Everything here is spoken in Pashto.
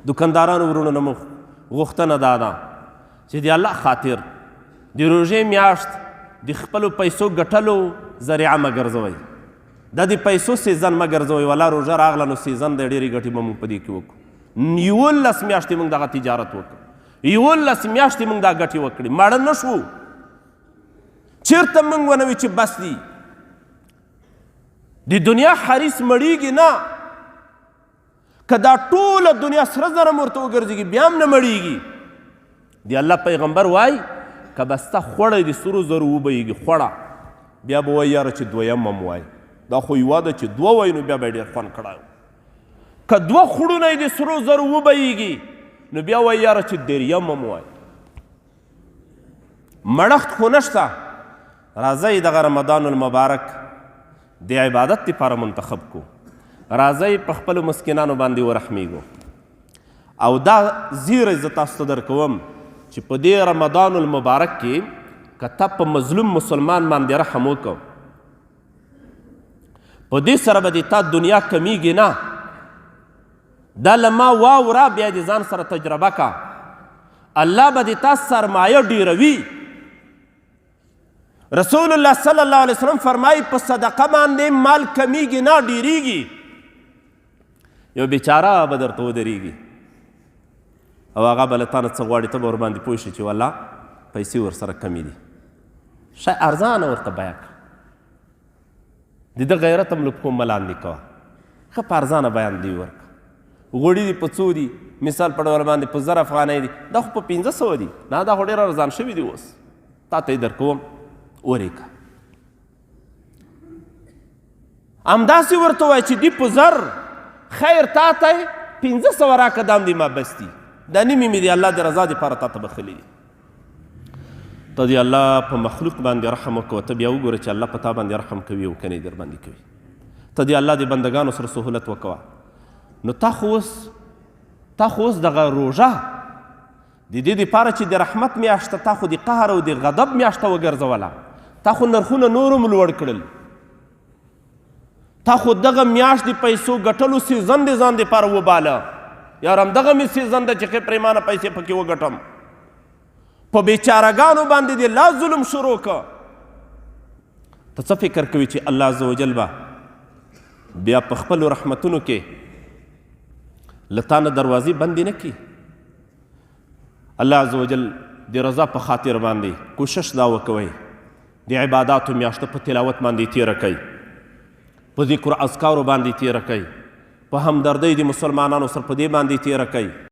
دکاندارانو ورونو نه مو غوښتنه دا ده چې د الله خاطر د روژې میاشت د خپلو پیسو ګټلو ذریعه مه ګرځوئ. دا د پیسو سیزن مه ګرځوئ، ولا روژه راغله نو سیزن دی، ډېرې ګټې به موږ په دې کې وکړو. 11 میاشتې موږ دغه تجارت وکړو، 11 میاشتې موږ دا ګټې وکړې، ماړه نه شوو. چېرته موږ ونه وي چې بس دي. د دنیا حریص مړیږي نه، که دا ټوله دنیا سره زر هم ورته وګرځېږي بیا هم نه مړیږي. د الله پیغمبر وایي که به ستا خوړی د سرو زرو وبهیږي خوړه، بیا به وایي یاره چې دویم هم وای، دا خو یوه ده چې دوه وای نو بیا به یې ډېر خوند کړی. که دوه خوړونه یې د سرو زرو وبهیږي نو بیا وایي یاره چې دریم هم وای. مړښت خو نشته. راځئ دغه رمضان المبارک د عبادت لپاره منتخب کو، راځئ په خپلو مسکینانو باندې ورحمیږو. او دا زیری زه تاسو ته درکوم چې په دې رمضان المبارک کې که ته په مظلوم مسلمان باندې رحم وکړو، په دې سره به د تا دنیا کمیږي نه. دا له ما واوره، بیا د ځان سره تجربه کا، الله به د تا سرمایه ډیروي. رسول الله صلی الله علیه وسلم فرمایي په صدقه باندې مال کمیږي نه، ډیریږي. یو بیچاره به درته ودرېږي او هغه به له تا نه څه غواړي، ته به ورباندې پوه شې چې والله پیسې ورسره کمې دي، ښه ارزانه ورته بیه کړه، د ده غیرت هم له پښو مه لاندې کوه، ښه په ارزانه بیان دی ورکړه. غوړي دي په څو دي، مثال په ډول باندې په 1000 افغانۍ دي، دا خو په 500 دي، نه دا خو ډېر ارزان شوي دي، اوس تا ته یې درکوم ورې که. همداسې ورته وایه چې دي په 1000، خیر تا ته یې 500 راکړه، دا هم دې ما بس دي، دا نیمې مې دي الله د رضا دپاره تا ته بخښلي دي. ته دې الله په مخلوق باندې رحم وکړه، ته بیا وګوره چې الله په تا باندې رحم کوي او که نه در باندې کوي. ته دې الله د بندګانو سره سهولت وکوه. نو تا خو اوس دغه روژه د دې دپاره چې د رحمت میاشت تا خو د قهر او د غضب میاشته وګرځوله، تا خو نرخونه نور هم لوړ کړل، تا خو دغه میاشت د پیسو ګټلو سیزن د ځان دپاره وباله، یار همدغه مې سیزن ده چې ښې پرېمانه پیسې پکې وګټم. په بیچارهګانو باندې دې لا ظلم شروع که. ته څه فکر کوي چې الله عز وجل به بیا په خپلو رحمتونو کې له تا نه دروازې بندې نه کړي؟ الله عز وجل د رضا په خاطر باندې کوشش دا وکوئ، د عباداتو میاشت په تلاوت باندې تیره کړئ، په ذکر اذکارو باندې تیره کړئ، په همدردۍ د مسلمانانو سره په دې باندې تیره کړئ.